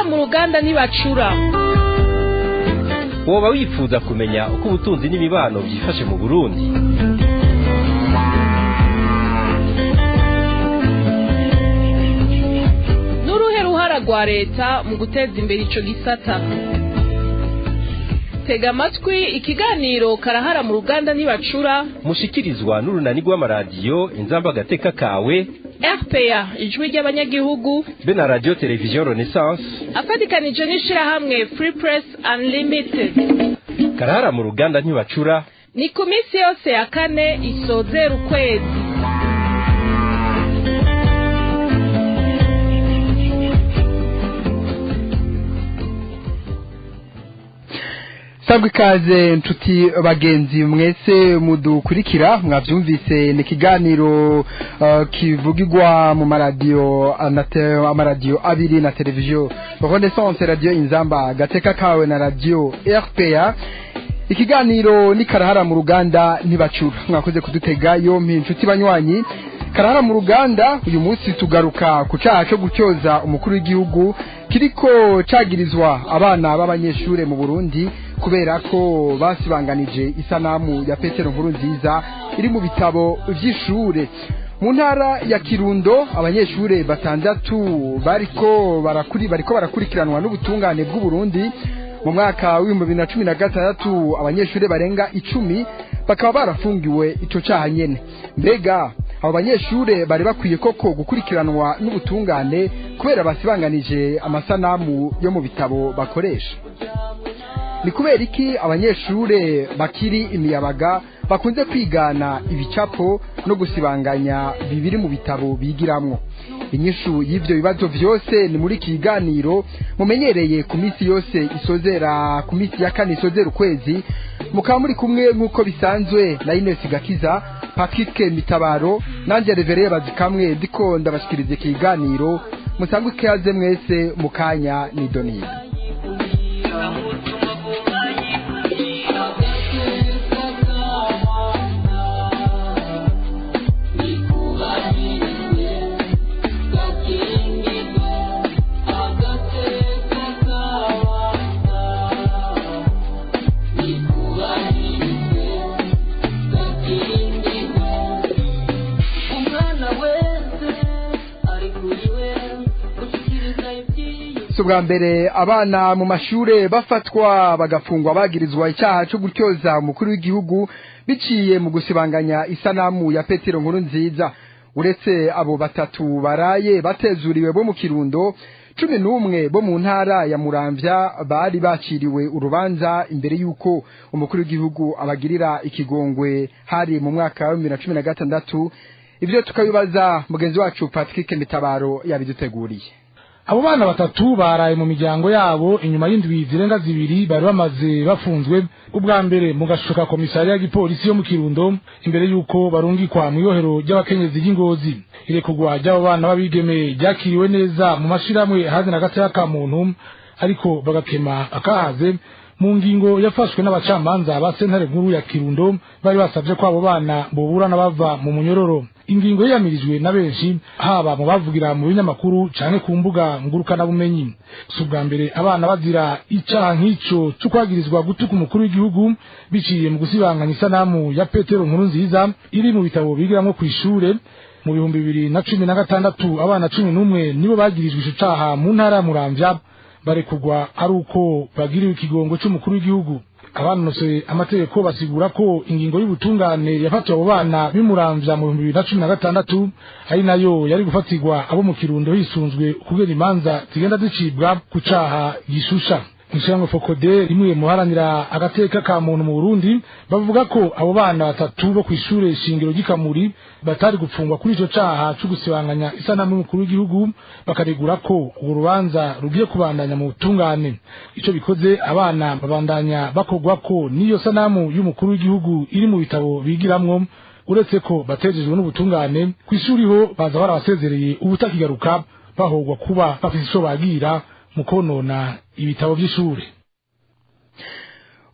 Karahara mu ruganda ntibacura. Woba wifuza kumenya uko ubutunzi n'imibano byifashe mu Burundi? N'uruhe ruhara rwa leta mu guteza imbere ico gisata? Tega amatwi ikiganiro Karahara mu ruganda ntibacura, mushikirizwa n'urunani rw'amaradiyo Inzamba Agateka Kawe, RPA Ijwi ry'Abanyagihugu, be na Radio Television Renaissance, afatikanije n'ishirahamwe Free Press Unlimited. Karahara mu ruganda ntibacura ni ku minsi yose ya kane isozera ukwezi. Sangwa ikaze nshuti bagenzi mwese mudukurikira. Mwavyumvise, ni ikiganiro kivugirwa mu maradiyo amaradiyo abiri na televiziyo Renaissance, Radio Inzamba Gateka Kawe na Radio RPA. Ikiganiro ni Karahara mu ruganda ntibacura. Mwakoze kudutega yompi, inshuti banywanyi. Karahara mu ruganda uyu munsi tugaruka ku caha co gutyoza umukuru w'igihugu kiriko cagirizwa abana b'abanyeshure mu Burundi, kubera ko basibanganije isanamu ya Petero Nkurunziza iri mu bitabo vy'ishure. Mu ntara ya Kirundo, abanyeshure batandatu bariko barakurikiranwa n'ubutungane bw'u Burundi. Mu mwaka w'2016 abanyeshure barenga 10 bakaba barafungiwe ico caha nyene. Mbega abo banyeshure bari bakwiye koko gukurikiranwa n'ubutungane kubera basibanganije amasanamu yo mu bitabo bakoresha? Ni kubera iki abanyeshure bakiri imiyabaga bakunze kwigana ibicapo no gusibanganya bibiri mu bitabo bigiramwo? Inyishu y'ivyo bibazo vyose ni muri iki kiganiro mumenyereye ku minsi yose isozera, ku minsi ya kane isozera ukwezi. Mukaba muri kumwe nk'uko bisanzwe na Ines Gakiza, Patrick Mitabaro, nanje Revereye Bazikamwe ndiko ndabashikiriza iki kiganiro. Musangwe ikaze mwese, mu kanya ni Donide. Si ubwa mbere abana mu mashure bafatwa bagafungwa bagirizwa icyaha cyo gutyoza umukuru w'igihugu biciye mu gusibanganya isanamu ya Petero Nkurunziza. Uretse abo batatu baraye batezuriwe bo mu Kirundo, 11 bo mu ntara ya Muramvya bari baciriwe urubanza imbere y'uko umukuru w'igihugu abagirira ikigongwe, hari mu mwaka wa 2016. Ibyo tukabibaza mugenzi wacu Patrick Mitabaro yabiduteguriye. Abo bana batatu baraye mu miryango yabo inyuma y'indwi zirenga 2 bari bamaze bafunzwe, ubwa mbere mu gashoka komisariya y'igipolisi yo mu Kirundo, imbere y'uko barungikwa mu ibohero ry'abakenyezi ry'Ingozi. Irekurwa ry'abo bana b'abigeme ryakiriwe neza mu mashirahamwe hazi na gato ka muntu, ariko bagakema akahaze mu ngingo yafashwe n'abacamanza ba sentare nkuru ya Kirundo bari basabye ko abo bana boburana bava mu munyororo. Ingingo yamirijwe na benshi, haba mu bavugira mu binyamakuru canke ku mbuga ngurukanabumenyi. Si ubwa mbere abana bazira icaha nk'ico co kwagirizwa gutuka umukuru w'igihugu biciye mu gusibanganya isanamu ya Petero Nkurunziza iri mu bitabo bigiramwo kw'ishure. Mu 2016 abana 11 nibo bagirijwe ico caha mu ntara ya Muramvya, barekugwa ari uko bagiriwe ikigongo c'umukuru w'igihugu. Abanonosoye amategeko basigura ko ingingo y'ubutungane yafatiwe abo bana b'imuramvya mu 2016 ari nayo yari gufatirwa abo mu Kirundo, hisunzwe ukugena imanza zigenda zicibwa ku caha gishusha. Mw'ishirahamwe Focode, rimwe muharanira agateka ka muntu mu Burundi, bavuga ko abo bana batatu bo kw'ishure shingiro ry'Ikamuri batari gupfungwa kuri ico caha co gusibanganya isanamu y'umukuru w'igihugu, bakaregura ko urwo rubanza rugiye kubandanya mu butungane. Ico bikoze, abana babandanya bakogwa ko n'iyo sanamu y'umukuru w'igihugu iri mu bitabo bigiramwo, uretse ko batejejwe n'ubutungane. Kw'ishuri ho baza barabasezereye ubutakigaruka, bahogwa kuba bafise ico bagira mu konona ibitabo vy'ishure.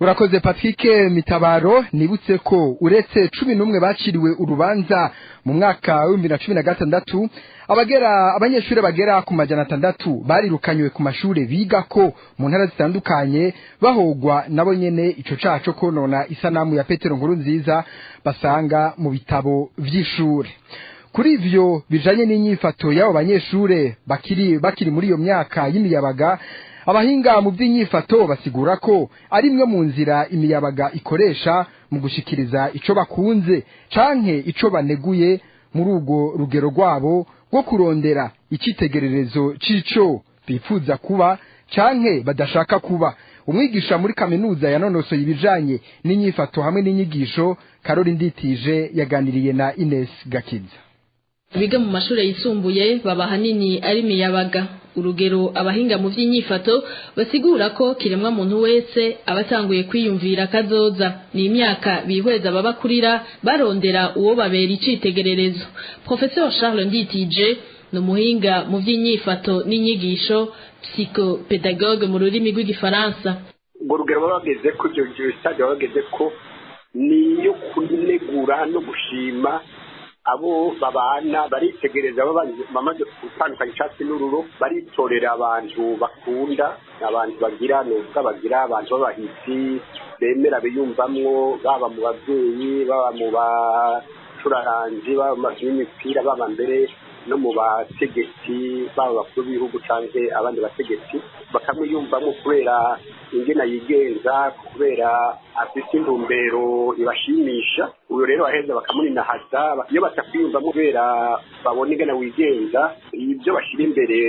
Urakoze Patrick Mitabaro. Nibutse ko uretse 11 baciriwe urubanza mu mwaka wa 2016, abagera abanyeshuri bagera ku 600 barirukanywe ku mashure biga ko mu ntara zitandukanye, bahogwa nabo nyene ico caha co konona isanamu ya Petero Nkurunziza basanga mu bitabo vy'ishure. Kuri ivyo bijanye n'inyifato y'abo banyeshure bakiri muri iyo myaka y'imiyabaga, abahinga mu by'inyifato basigura ko ari imwe mu nzira imiyabaga ikoresha mu gushikiriza ico bakunze canke ico baneguye muri urwo rugero rwabo rwo kurondera icyitegererezo c'ico bifuza kuba canke badashaka kuba. Umwigisha muri kaminuza yanonosoye ibijanye n'inyifato hamwe n'inyigisho, Karori Nditije, yaganiriye na Ines Gakiza. Biga mu mashuri yisumbuye baba hanini ari imiyabaga. Urugero abahinga mu by'inyifato basigura ko kiremwa muntu wese aba atanguye kwiyumvira kazoza, ni imyaka bihweza baba kurira barondera uwo babera icitegererezo. Professeur Charles Nditije ni umuhinga mu by'inyifato n'inyigisho, psychopédagogue mu rurimi rw'igifaransa. Urwo rugero baba bageze ko, ibyo stade baba bageze ko, ni iyo kunegura no gushima abo babana. Baritegereza, bamaze gutandukanya icyatsi n'ururo, baritorera abantu bakunda, abantu bagira nuvuga bagira abantu b'abahisi bemera, biyumvamwo, baba mu babyeyi, baba mu bacuraranzi, baba mu bakinnyi b'imipira, baba mbere no mu bategetsi, baba bakuru b'ibihugu canke abandi bategetsi, bakamwiyumvamwo kubera ingena yigenza, kubera afise intumbero ibashimisha. Uyo rero baheza bakamuninahaza. Iyo batakwiyumvamwo kubera babona ingena wigenza, ibyo bashyira imbere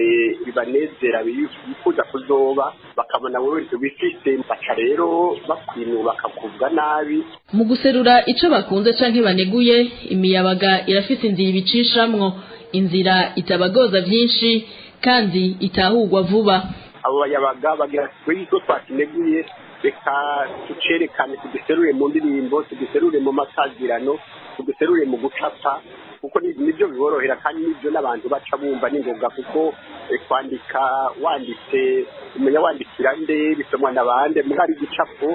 bibanezera, bifuza kuzoba, bakabona wewe ntibifise, baca rero bakwinu bakakuvuga nabi. Mu guserura ico bakunze canke baneguye, imiyabaga irafise inzira ibicishamwo, inzira itabagoza vyinshi kandi itahurwa vuba. Abo bayabaga bagira kuri icyo twakineguye, reka tucerekane, tugiserure mu ndirimbo, tugiserure mu masazirano, tugiserure mu gucapa, kuko nibyo biborohera kandi nibyo n'abantu baca bumva n'ingoga, kuko kwandika wanditse umenya wandikira nde, bisomwa na bande? Muri igicapo,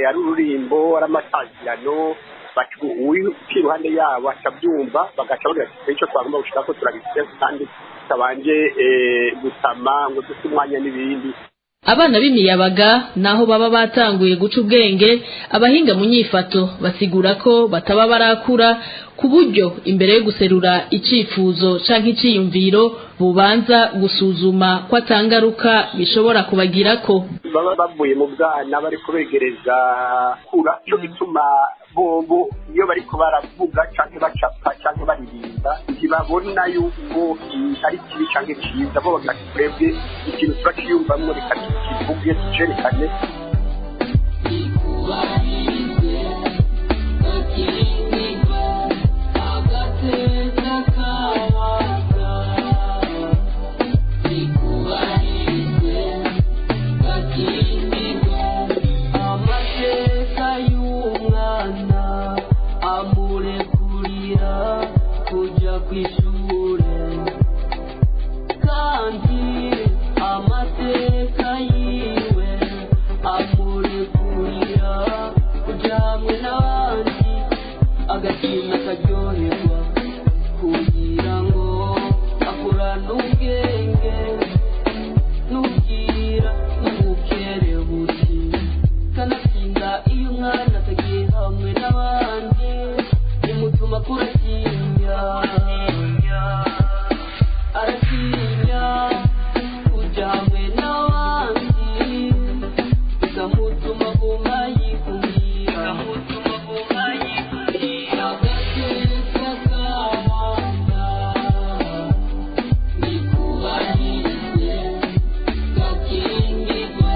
ari ururimbo, ari amasazirano, uri iruhande yabo acabyumva, bagaca bagira ati icyo twagomba gushaka ko turabifite, kandi tutabanje gusama ngo dufite umwanya n'ibindi. Abana b'imiyabaga naho baba batanguye guca ubwenge, abahinga mu nyifato basigura ko bataba barakura ku buryo imbere yo guserura icifuzo canke iciyumviro bubanza gusuzuma ko atangaruka bishobora kubagirako. Baba bavuye mu bwana, bari kubegereza kura. Cyo gituma bobo iyo bariko baravuga canke bacapa canke baririmba, ntibabona yuko ari kibi canke ciza. Bo bagira ati twebwe ikintu turakiyumvamwo, reka tukivuge, tucerekane. Amateka y'umwana amurekurira kuja kw'ishure, kandi amateka yiwe amurekurira kuja hamwe n'abandi, agakina, akaryoherwa, kugira ngo akurane ubwenge n'ubwira n'ubukerebutsi. Kanatsinda iyo umwana atagiye hamwe n'abandi, bimutuma kuratinya, aratinya kuja hamwe n'abandi, bikamutuma guma yikumira. Agateka k'abana nikubahirizwe, gakingirwe,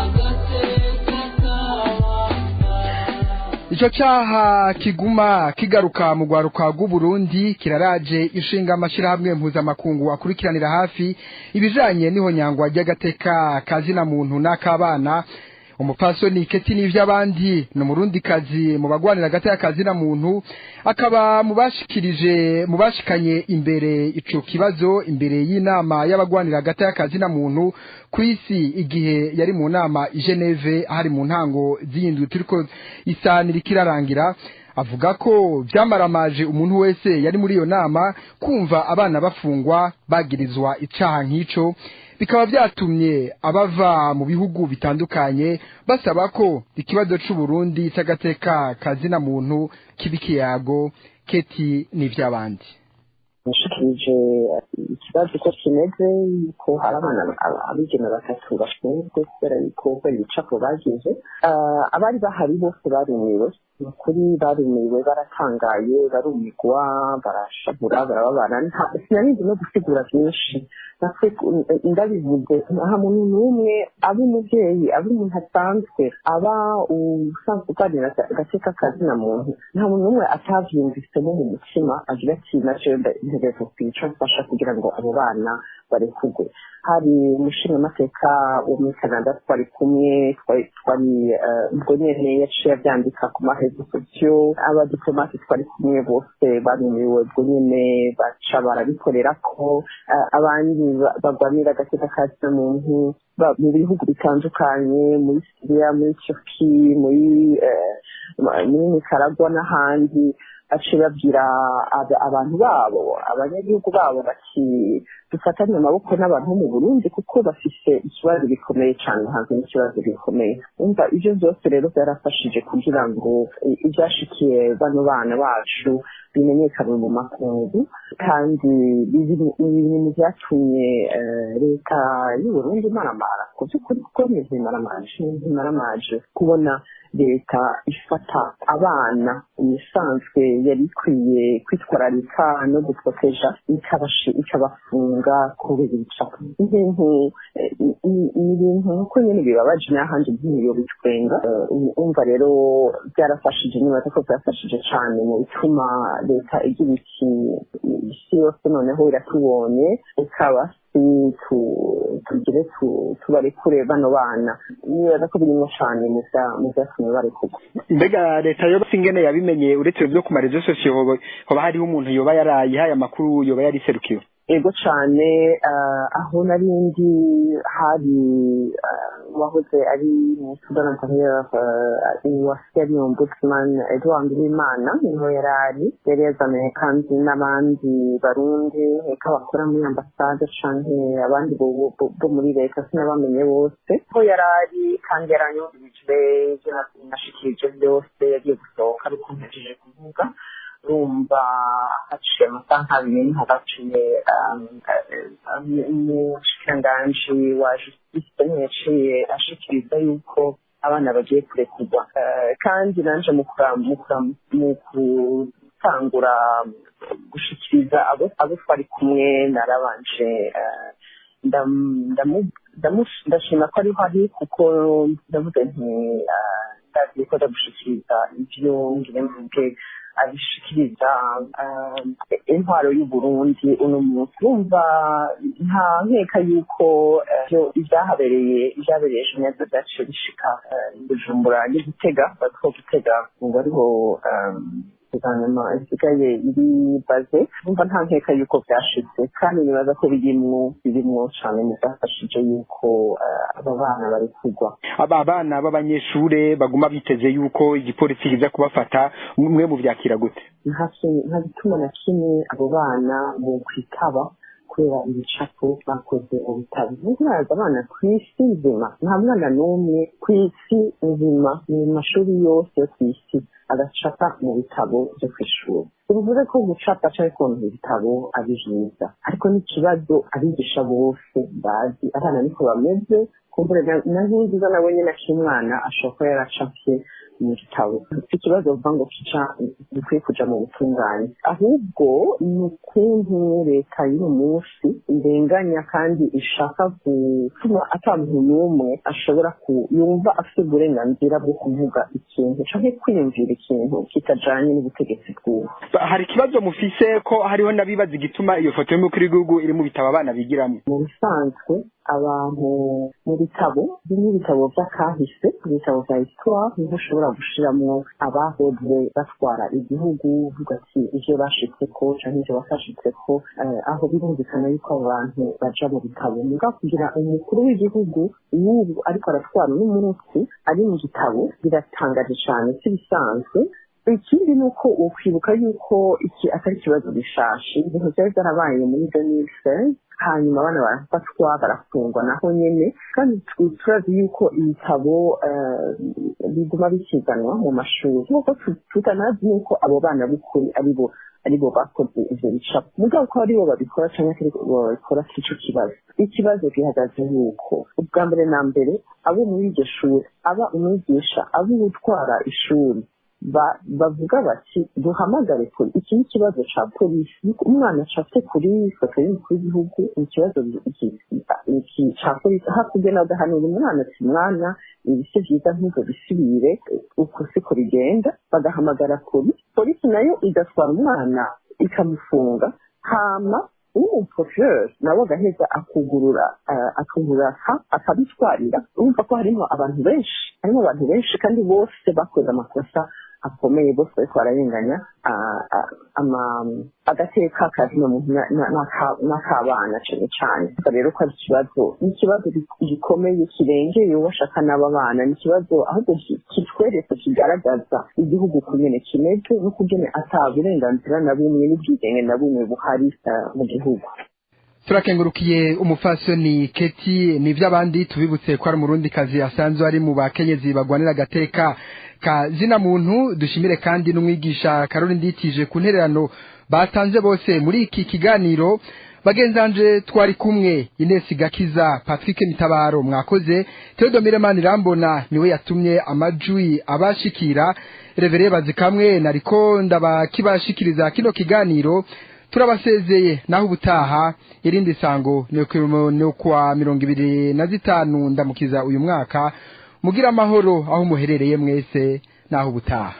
agateka k'abana. Ico caha kiguma kigaruka mu rwaruka rw'Uburundi kiraraje ishinga amashirahamwe mpuzamakungu akurikiranira hafi ibijanye n'ihonyangwa ry'agateka kazina muntu n'akabana. Umupfasoni Keti Nivyabandi ni umurundikazi mu bagwanira agateka kazina muntu, akaba mubashikirije mubashikanye imbere ico kibazo imbere y'inama y'abagwanira agateka kazina muntu kwisi igihe yari mu nama i Geneve hari mu ntango z'indwi turiko isanira ikirarangira. Avuga ko vyamaramaje umuntu wese yari muri iyo nama kumva abana bafungwa bagirizwa icaha nk'ico, bikaba vyatumye abava mu bihugu bitandukanye basaba ko ikibazo c'u Burundi c'agateka kazina muntu kibikiyago. Keti Nivyabandi. Nashikirije ikibazo uko kimeze, yuko hari abana abigeme batatu bafunzwe kubera yuko kubera ibicapo bagize. Abari bahari bose barumiwe, ni ukuri barumiwe, baratangaye, barumigwa, barashavura, barababara. Sinarinzi no gusigura byinshi, natwe ndabivuze nta muntu n'umwe, aba umubyeyi, aba umuntu asanzwe, aba usanzwe uganira agateka kazina muntu, nta muntu n'umwe atavyumvisemo mu mutima agira ati naje ntegerezwa kugira ico mfasha kugira ngo abo bana barekurwe. Hari umushingamateka wo muri Canada twari kumwe, twari ubwo nyene yaciye avyandika ku ma réseaux sociaux. Abadiplomate twari kumwe bose barumiwe ubwo nyene, baca barabikorerako. Abandi bagwanira agateka kazina muntu mu bihugu bitandukanye, muri Syria, muri Turkey, muri Nicaragua n'ahandi, baciye babwira abantu babo, abanyagihugu babo, bati dufatanye amaboko n'abantu bo mu Burundi kuko bafise ikibazo gikomeye cyane, hanze n'ikibazo gikomeye. Umva, ivyo byose rero byarafashije kugira ngo ivyashikiye bano bana bacu bimenyekane mu makungu, kandi ibintu vyatumye leta y'u Burundi imaramara ku by'ukuri, kuko ntimaramaje, ntimaramaje kubona leta ifata abana ibisanzwe yari ikwiye kwitwararika no guproteja ikabafunga kubera ibicapo. Ibintu ni ibintu nkuko nyene bibabaje n'ahandi nk'iyo bitwenga. Umva rero byarafashije, nibaza ko byafashije cane mu bituma leta igira iti isi yose noneho iratubonye, ikaba tugire tubarekure bano bana. Nibaza ko birimo cane mu vyatumye barekurwa. Mbega leta yoba ingene yabimenye, uretse byo ku ma réseaux sociaux, hoba hariho umuntu yoba yarayihaye amakuru, yoba yariserukiwe? Ego cane, aho narindi hari wahoze ari ministre de l'Intérieur, uwasigaye ari ombudsman Edouard Nduwimana, niho yari ari, yari yazaniye kandi n'abandi Barundi eka bakora muri ambasade canke abandi bo muri leta, sinabamenye bose. Aho yari ari kandi yaranyumvirije ivyo nashikirije byose. Yagiye gusohoka ariko mpejeje kuvuga. Urumva haciye amasaha nk'abiri niho baciye umushikiranganji wa justice niwe yaciye ashikiriza yuko abana bagiye kurekurwa. Kandi nanje mu gutangura gushikiriza abo twari kumwe, narabanje ndashima ko ariho ari, kuko ndavuze nti ndazi ko ndagushikiriza ivyo ngire mvuge, abishikiriza intwaro y'u Burundi uno munsi. Urumva nta nkeka yuko ibyahabereye, ibyabereye Geneve byaciye bishika i Bujumbura n'Igitega, batwo Gitega ngo ariho guverinoma isigaye iri baze. Urumva nta nkeka yuko byashitse, kandi nibaza ko birimwo cane mu byafashije yuko aba bana bari kugwa. Aba bana b'abanyeshure baguma biteze yuko igipolisi kiza kubafata, mwe mu vyakira gute? Nta gituma na kimwe abo bana bokwitaba kubera ibicapo bakoze mu bitabo. Nturaza abana ku isi nzima, nta mwana n'umwe ku isi nzima mu mashuri yose yo ku isi agacapa mu bitabo byo kw'ishuri. Bivuze ko gucapa canke konona ibitabo ari vyiza, ariko n'ikibazo abigisha bose bazi abana niko bameze. Kumbure na nkunziza nawe nyene akiri umwana ashobora kuba yaracapye mu gitabo. Si ikibazo bavuga ngo kica gikwiye kuja mu butungane, ahubwo ni ukuntu leta y'uyu munsi irenganya kandi ishaka gutuma ata muntu n'umwe ashobora yumva afite uburenganzira bwo kuvuga ikintu canke kwiyumvira ikintu kitajanye n'ubutegetsi bw'ubu. Hari ikibazo mufise ko hariho n'abibaza igituma iyo foto y'umukuru w'igihugu iri mu bitabo abana bigiramo? Mu bisanzwe Abantu mu bitabo bimwe, ibitabo by'akahise, ibitabo bya histoire, niho ushobora gushiramwo abahoze batwara igihugu, uvuga ati ivyo bashitseko canke ivyo batashitseko. Aho birumvikana yuko abo bantu baja mu bitabo. Muga kugira umukuru w'igihugu n'ubu ariko aratwara uno munsi ari mu gitabo, biratangaje cane, si bisanzwe. Ikindi ni uko ukwibuka yuko iki atari ikibazo gishasha. Ibintu byari byarabaye muri 2016, hanyuma abana barafatwa, barafungwa naho nyene. Kandi turazi yuko ibitabo biguma bikizanwa mu mashuri, nk'uko tutanazi yuko abo bana b'ukuri aribo bakoze ivyo bicapo. Mugabo ko aribo babikora canke atari bo babikora sico kibazo. Ikibazo gihagaze yuko ubwa mbere na mbere abo muri iryo shuri, aba umwigisha, abo utwara ishuri, bavuga bati duhamagare kuri iki ni ikibazo ca polisi. Umwana acafye kuri foto y'umukuru w'igihugu ni ikibazo ca polisi. Hakugenda bagahanura umwana ati: "Mwana, ibi si vyiza, ntuzo bisubire, uko siko bigenda." Bagahamagara kuri polisi, nayo igatwara umwana ikamufunga, hama umu procureur nawe agaheza akugurura akabitwarira. Urumva ko harimo abantu benshi, harimo abantu benshi, kandi bose bakoze amakosa akomeye, bose bariko bararenganya agateka kazina muntu n'akabana cane cane. Rero ko ari ikibazo, ni ikibazo gikomeye kirengeye uwashaka n'aba bana. Ni ikibazo ahubwo kitwereka, kigaragaza igihugu kugene kimeze n'ukugene ata burenganzira na bumwe n'ubwigenge na bumwe buhari mu gihugu. Turakengurukiye umufasoni Keti Nivyabandi. Tubibutse ko ari umurundi kazi asanzwe ari mu bakenyezi bagwanira agateka ka zina muntu. Dushimire kandi n'umwigisha Karoli Nditije ku ntererano batanze bose muri iki kiganiro. Bagenzanje twari kumwe, Ines Gakiza, Patrick Mitabaro, mwakoze. Theodomire Manirambona niwe yatumye amajwi abashikira. Revereye Bazikamwe nariko ndabakibashikiriza kino kiganiro. Turabasezeye naho ubutaha. Irindi sango ni kwa 25 Ndamukiza uyu mwaka. Mugira amahoro aho muherereye mwese, naho ubutaha.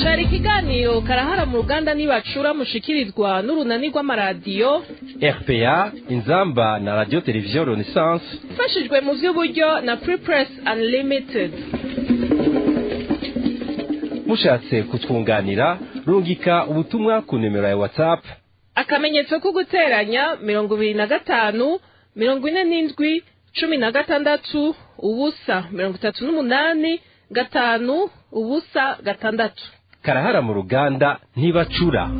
Cari ikiganiro Karahara mu ruganda nibacura, mushikirizwa n'urunani rw'amaradiyo RPA Inzamba na Radio Television Renaissance, ifashijwe mu by'uburyo na Free Press Unlimited. Mushatse kutwunganira, rungika ubutumwa ku nimero ya WhatsApp: akamenyetso ko guteranya, 25 47 16 0 38 5 0 6. Karahara mu ruganda ntibacura.